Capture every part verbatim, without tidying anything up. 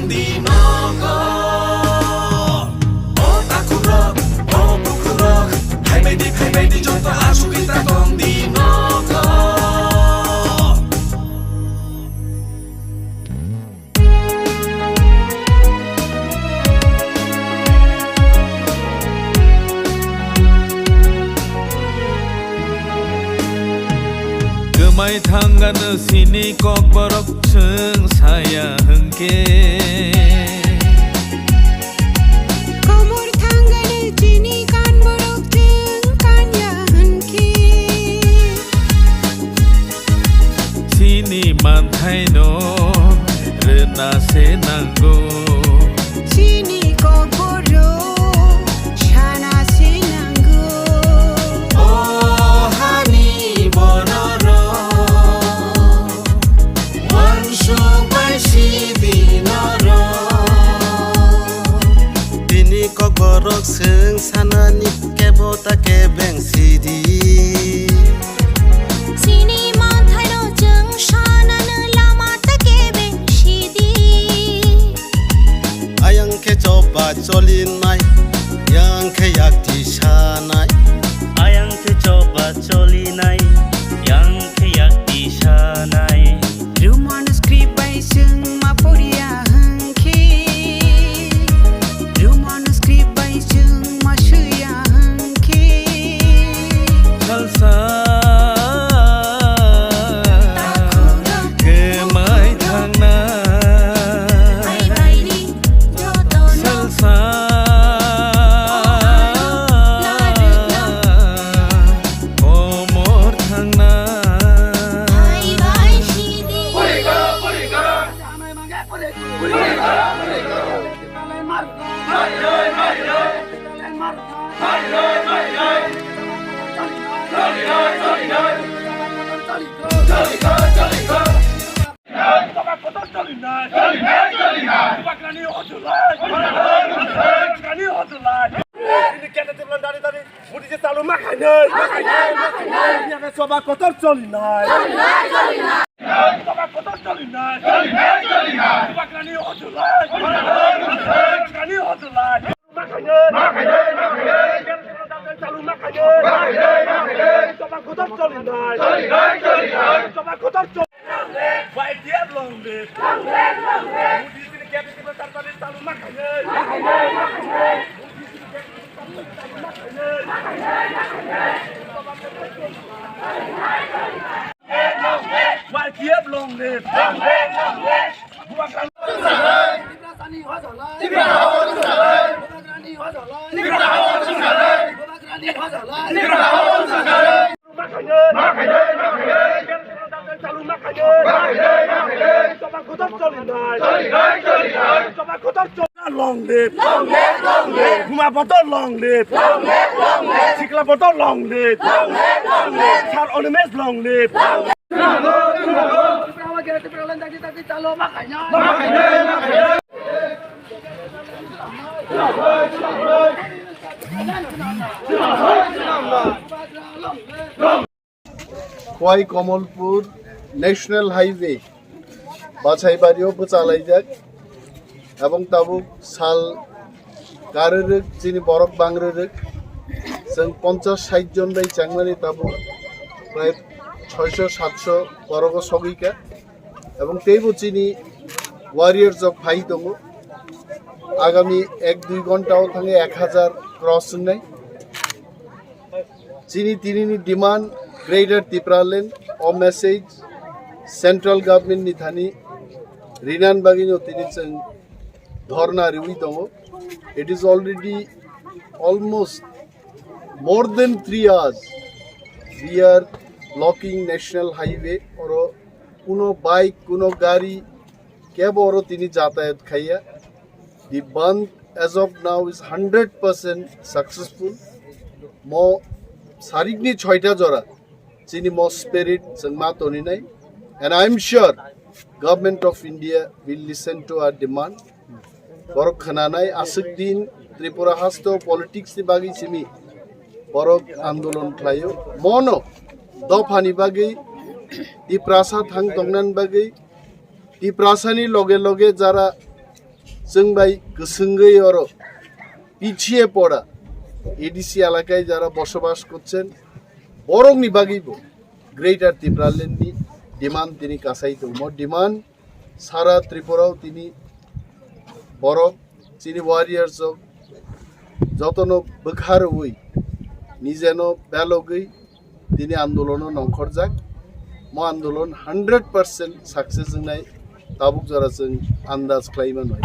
Di nogo, o takhurok, o bukhurok, phaibaidi, phaibaidi, joto asugwi ta tong di nogo. Kwmai thangano sini kokborok chwng saya hwnkhe. Komor thangano chini kanborok chwng kanya hwnkhe. Chini manthaino rwna se nango. Chini kokborok sana se nango. O hani bororok, uansuk bai sidi norok. Bini kokborok chwng sanani kebo ta kebeng sidi. Chini manthaino chwng sanano lama ta kebeng sidi. Ayang khe choba cholinai, yang khe yakti sanai. Ayang khe choba cholinai, yang khe yakti sanai. Roman script bai chwng ma poriya hwnkhe, Roman script bai chwng ma swiya hwnkhe. Salsa kwmai thangnai. Salsa komor thangnai. Choba kotor cholinai. Choba kotor cholinai. Bubagrani hojolai. Bubagrani hojolai. Choba kotor cholinai. Choba kotor chol-, Y T F long live. Long live, long live. Y T F long live! Long live, long live! Bubagrani hojolai! Bubagrani hojolai! Bubagrani hojolai! Long live! Long live! Long live! Buma Bodol long live! Long live! Long live! Sikla Bodol long live! Long live! Long live! Sir Animesh long live! Long live! Khowai Kamalpur National Highway Bachaibari o bwchalaijak, ebong tabuk sal karwrwk chini borok bangrwrwk, chwng ponchash sait jon bai chengmani tabuk prai soisho satso borogo sogwikha, ebong teibo chini warriors rok phai tongo, agami ek dui ghonta o thangwi ek hazar cross wngnai. Chini tinini demand Greater Tipraland o message central government ni thani rinan bagwino tini chwng dhorna riwi tongo. It is already almost more than three hours we are blocking national highway, oro kuno bike, kuno gari kebo oro tini jatayat khaiya. The bandh as of now is hundred percent successful. Mo sarikni soita jora chini mo spirit chwng ma toninai. And I am sure Government of India will listen to our demand. Borok khwnanai aswk din Tripura hasto politics ni bagwi simi borok andolon khlaio. Mono dophani bagwi Tiprasa thang tongnan bagwi Tiprasani loge loge jara chwng bai kwswngwi oro পিছিয়ে পড়া এডিসি এলাকায় যারা বসবাস করছেন, বরংনি বাগিবো গ্রেটার টিপ্রাল্যান্ডনি ডিমান্ড তিনি কাছাই দৌমো ডিমান্ড সারা ত্রিপুরাও তিনি বরক চিনি warriors jotono bwkharwi nijeno belogwi tini andolono nongkhorjak. Mo andolon hundred percent success wngnai tabuk jora chwng andaj khlai mano.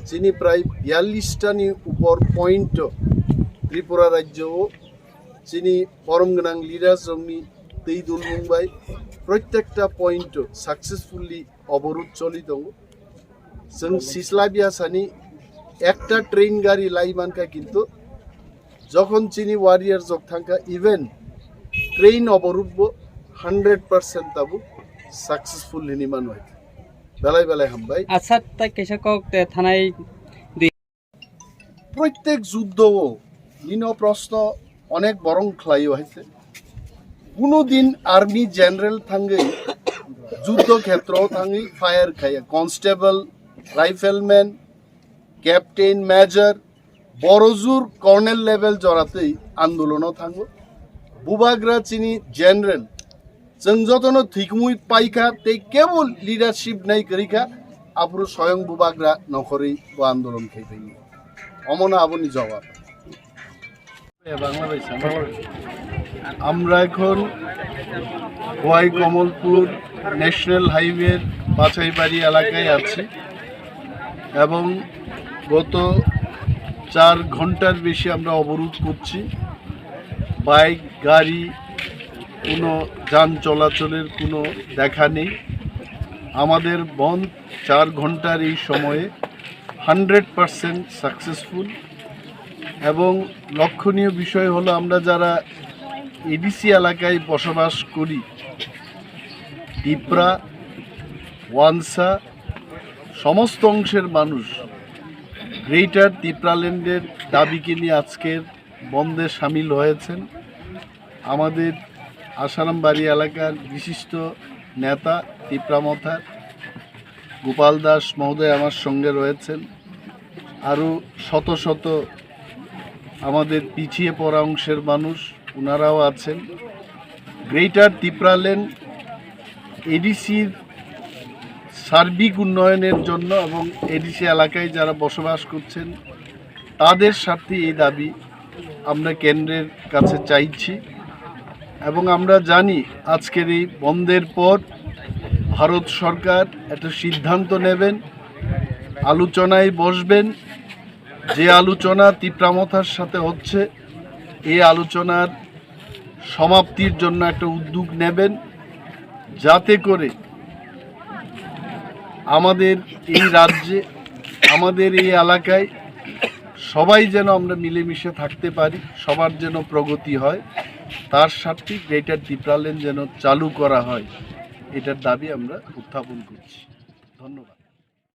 Chini prai biyallish tani upor point o Tripura rajyo o chini borom gwnang leaders rokni twi dulmung bai protekta point o successfully oborud choli tongo. Chwng sislabya sani ekta train gari lai mankha, kintu jokhon chini warrior jok thangkha, even train oborud bo hundred percent tabuk successful hini mano. Belai belai hambai. Acha, tai kaisa kok te thanai di. Protek juddo o nino proshno onek borong khlaio haise. Kuno din army general thangwi juddo khetro thangwi fire khaiya, constable, rifleman, captain, major, borojur colonel level joratwi andolono thango. Bubagra chini general, chwng jotono thwikumui paikha tei kebo leadership nai kwrwikha, aphuru soyong bubagra nokhorwi bo andolon khai phaini. Omono aboni jawab. আমরা এখন খোয়াই কমলপুর ন্যাশনাল হাইওয়ের পাচাইবাড়ি এলাকায় আছি এবং গত চার ঘন্টার বেশি আমরা অবরোধ করছি। বাইক, গাড়ি, কোনো যান চলাচলের কোনো দেখা নেই। আমাদের বন্ধ চার ঘন্টার এই সময়ে হান্ড্রেড পার্সেন্ট সাকসেসফুল। এবং লক্ষণীয় বিষয় হলো, আমরা যারা এডিসি এলাকায় বসবাস করি, তিপ্রা, ওয়ানসা, সমস্ত অংশের মানুষ গ্রেটার তিপ্রাল্যান্ডের দাবিকে নিয়ে আজকের বন্ধে সামিল হয়েছেন। আমাদের আশারামবাড়ি এলাকার বিশিষ্ট নেতা তিপ্রা মথার গোপাল দাস মহোদয় আমার সঙ্গে রয়েছেন। আরও শত শত আমাদের পিছিয়ে পড়া অংশের মানুষ, ওনারাও আছেন। গ্রেটার তিপ্রাল্যান্ড এডিসির সার্বিক উন্নয়নের জন্য এবং এডিসি এলাকায় যারা বসবাস করছেন, তাদের স্বার্থে এই দাবি আমরা কেন্দ্রের কাছে চাইছি। এবং আমরা জানি, আজকের এই বন্ধের পর ভারত সরকার একটা সিদ্ধান্ত নেবেন, আলোচনায় বসবেন। যে আলোচনা তিপ্রা মথার সাথে হচ্ছে, এই আলোচনার সমাপ্তির জন্য একটা উদ্যোগ নেবেন, যাতে করে আমাদের এই রাজ্যে, আমাদের এই এলাকায় সবাই যেন আমরা মিলেমিশে থাকতে পারি, সবার যেন প্রগতি হয়, তার স্বার্থে গ্রেটার তিপ্রাল্যান্ড যেন চালু করা হয়, এটার দাবি আমরা উত্থাপন করছি। ধন্যবাদ।